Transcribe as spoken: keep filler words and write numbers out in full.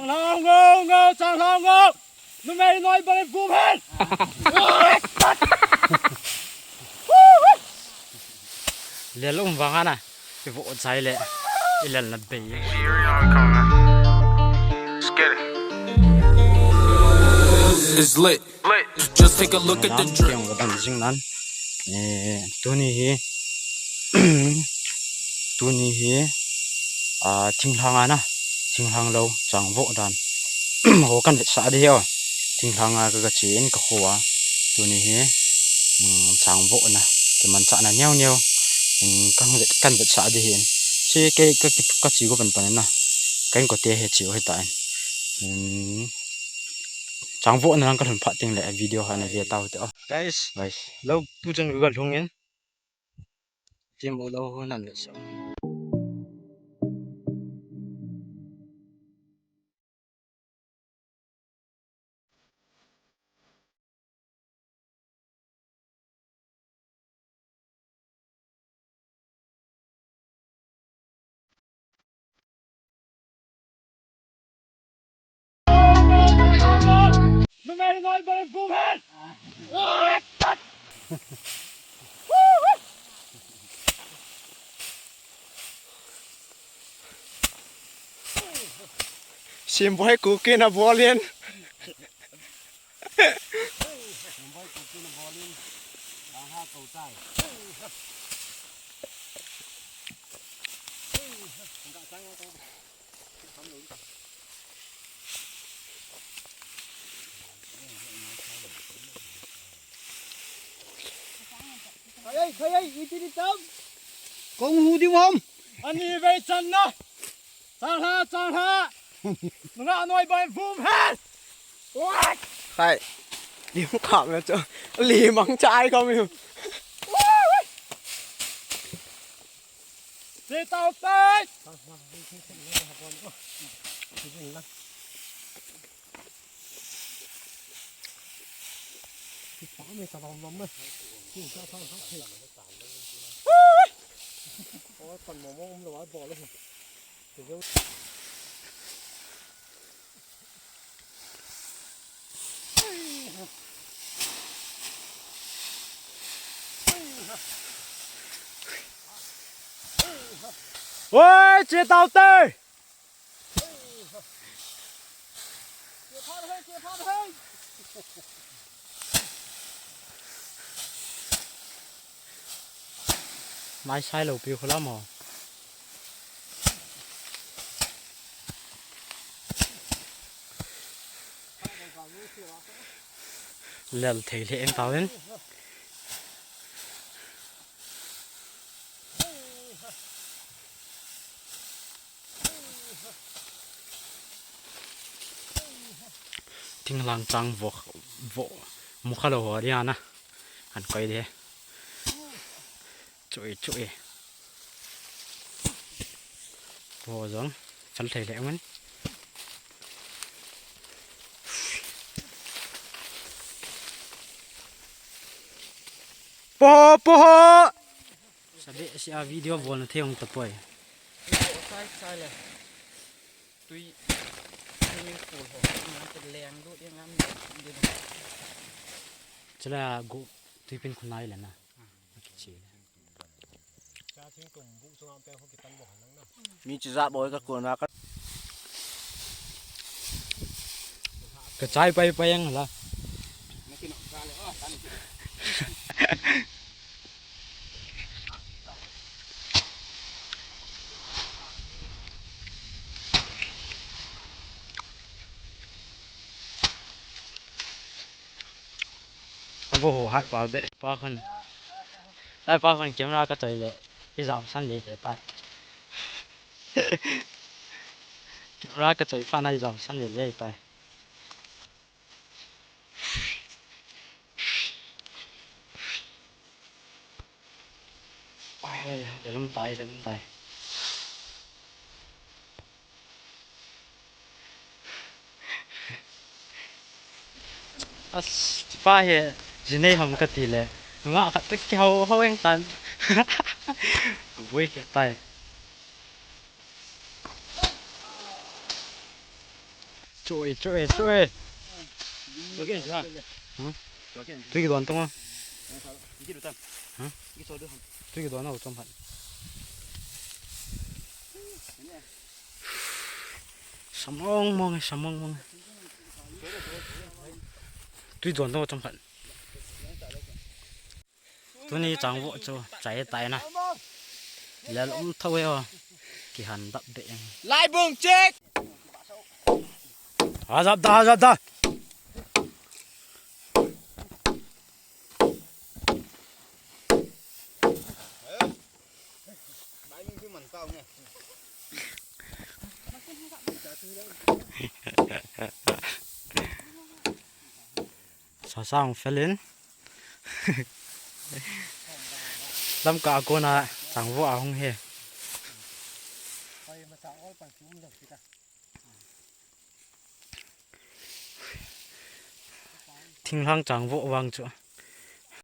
Changlhang ngo, ngo, changlhang ngo. Numei noi bang vum hen. Lel um vang ana. I vo chai le. I lel na bei. Let's get it. It's lit. Just take a look at the drip. Tiang va dan jing nan. Eh, tuni hi, tuni hi, ah, thinglhang ana, thinglhang lou, changvoh dan. Ho kan vetsah ding hi o. Thinglhang a ka, ka che in ka kho a. Tuni hi, um, changvoh na, kimanchah na neo neo. In kan vet, kan vetsah ding hi in. Che ke, ka, ka, ka che go pan pan na. Kan ko te he che o he ta in. Um, Changvoh na lang ka lhun phat teng le video ha na ve tau te o. Guys, guys. Lou tu chang ka lhung in. Team o lou ho nan ve so. Sim boy cooking a ball in. Khai ei, khai ei, iti di tam. Kong hu di mom. Ani vei chan na. Changlha, changlha. Nunga noi bai vum he. Khai. Lim kham na chu. Lim ang chai kham yu. Che tau tai. Oi, che tau te. Mai sai lou pi khu lam ho. Lel thei le eng tau in. Thinglhang changvoh, voh, mu kha lou ho dia na. An koi de. Chui, chui. Vo jong, chal thei le ngun. Poho, poho! Sabe, si a video bol na thei hung tapoi. Sai, sai le. Tui, tui min kul ho, nan te leng du, yang am, din. Chala gu, tui pin khunai le na. Kichi. Mi chi ja boi ka kona ka. Ka chai pai pai ang la. Abo ho hat pa be pa khun. Lai pa khun camera ka choi le. I jam san le le pa. Camera ka choi pa na i jam san le le pa. Ai, ai, ai, lum tai, lum tai. As, pa he, jinei ham kati le. Nga khat te ki hau, hau eng tan. Bui ke tai. Choi, choi, choi. Tui kidon tong a. Tui kidon a chom phat. Samong mong, samong mong. Tui don tong a chom phat. Tuni changvoh chu chai tai na. Lel um tho e o. Kihan dap be eng. Laibung chik. Ajap da, ajap da. Sasang felin. Lamka a kona changvoh ahung he. Thinglhang changvoh vang chu.